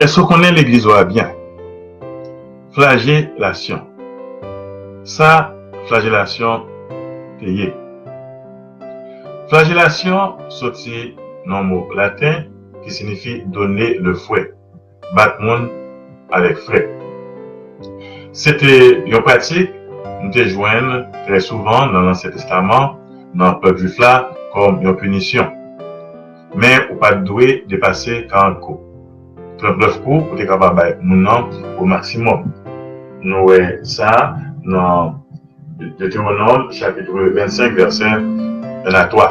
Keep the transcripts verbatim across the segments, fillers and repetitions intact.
Èske w konnen legliz ou a byen? Flajelasyon. Sa flajelasyon te ye. Flajelasyon soti nan mo laten ki siyifi donner le fouet, bat moun avèk frèt. Se te yon pratik nou te jwenn trè souvan nan Ansyen Testaman, nan pèp jwif la, kòm yon pinisyon. Men ou pa t dwe depase karant kou. Trannèf kou ou te kapab bay moun nan o maksimòm. Nou wè sa nan Detewonòm chapit vennsenk, vèsè en a twa.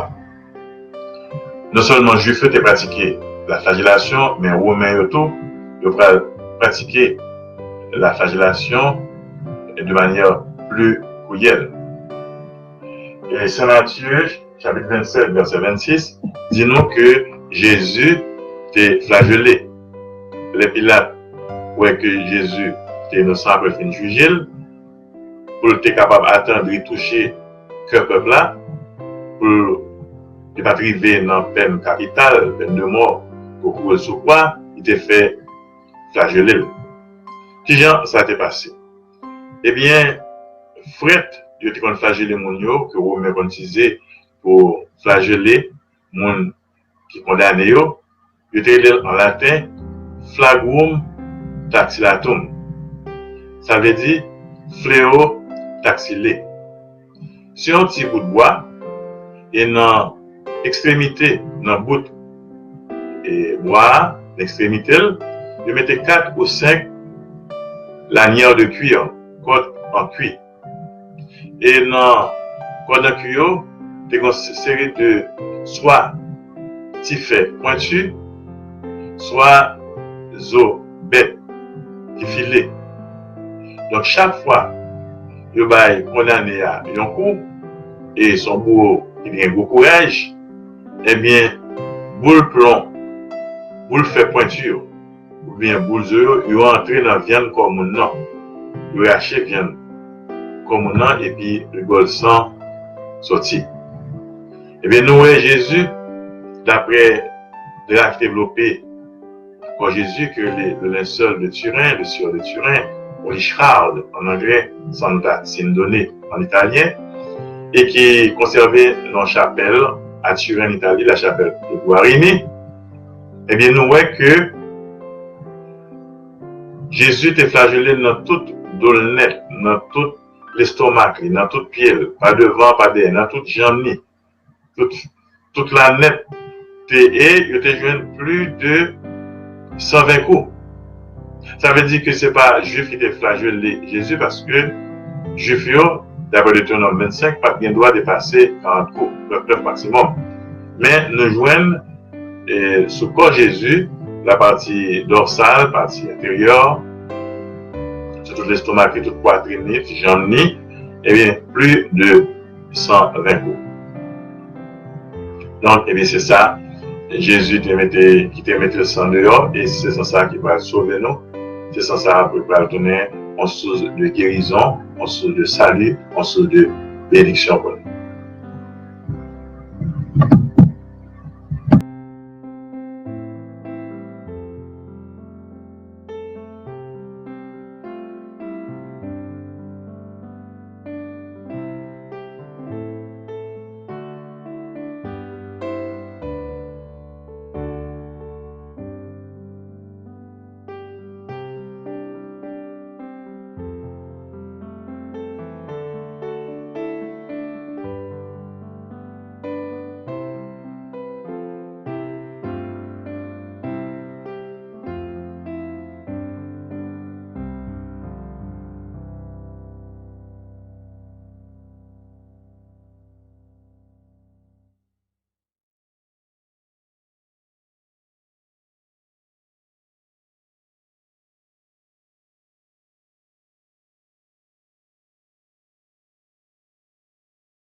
Non sèlman Jwif yo te pratike la flajelasyon, men Women yo tou, yo pral pratike la flajelasyon de manyè pli kriyèl. E Sen Matye, chapit vennsèt, vèsè vennsis, di nou ke Jezi te flajele. Lè Pilat wè ke Jezi te inosan apre l fin jije l, pou l te kapab atann ri touche kè pèp la, pou li pa t rive nan pèn kapital, pèn de mò, pou kouri l sou kwa, li te fè flajele l. Kijan sa te pase? Ebyen, frèt yo te konn flajele moun yo, ke Women konn itilize pou flajele moun ki kondane yo, yo te rele l an laten flagrum taxillatum. Sa vle di fleyo taksile. Se yon ti bout bwa, e nan ekstremite, nan bout e bwa a, nan ekstremite l, yo mete kat ou senk lanière de cuir, kòd an kwi. E nan kòd an kwi yo, te gen yon seri de swa ti fè pwenti, swa zo bèt ki file. Donk, chak fwa yo bay kondane a yon kou, e se yon bouwo ki te gen gwo kouraj, ebyen, boul plon, boul fè pwenti yo, oubyen boul zo yo, yo antre nan vyann kò moun nan. Yo rache vyann kò moun nan, epi rigòl san soti. Ebyen, nou wè Jezi, daprè dra ki te vlope kò Jezi, ke le, le linceul de Turin, le sieur de Turin, ou li shroud an anglè, santa sindone an italyen, e ki konsève nan chapèl a Turin, Itali, la chapèl de Guarini, ebyen, nou wè ke Jezi te flajele nan tout do l nèt, nan tout lestomak li, nan tout pye l, pa devan, pa dèyè, nan tout janm li, tout, tout la nèt te, e yo te jwenn plis de san ven kou. Sa vle di ke se pa Jwif ki te flajele Jezi, paske Jwif yo, daprè Detewonòm vennsenk, pa t gen dwa depase karant kou, trannèf maksimòm. Men nou jwenn e, sou kò Jezi, la pati dòsal, pati enteryè, sou tout lestomak li, tout pwatrin li, tout janm li, ebyen, plis de san ven kou. Donk, ebyen, se sa, Jezi te mete, ki te mete san deyò, e se san sa ki pral sove nou, se san sa ki pral tounen yon sous de gerizon, yon sous de sali, yon sous de benediksyon pou nou.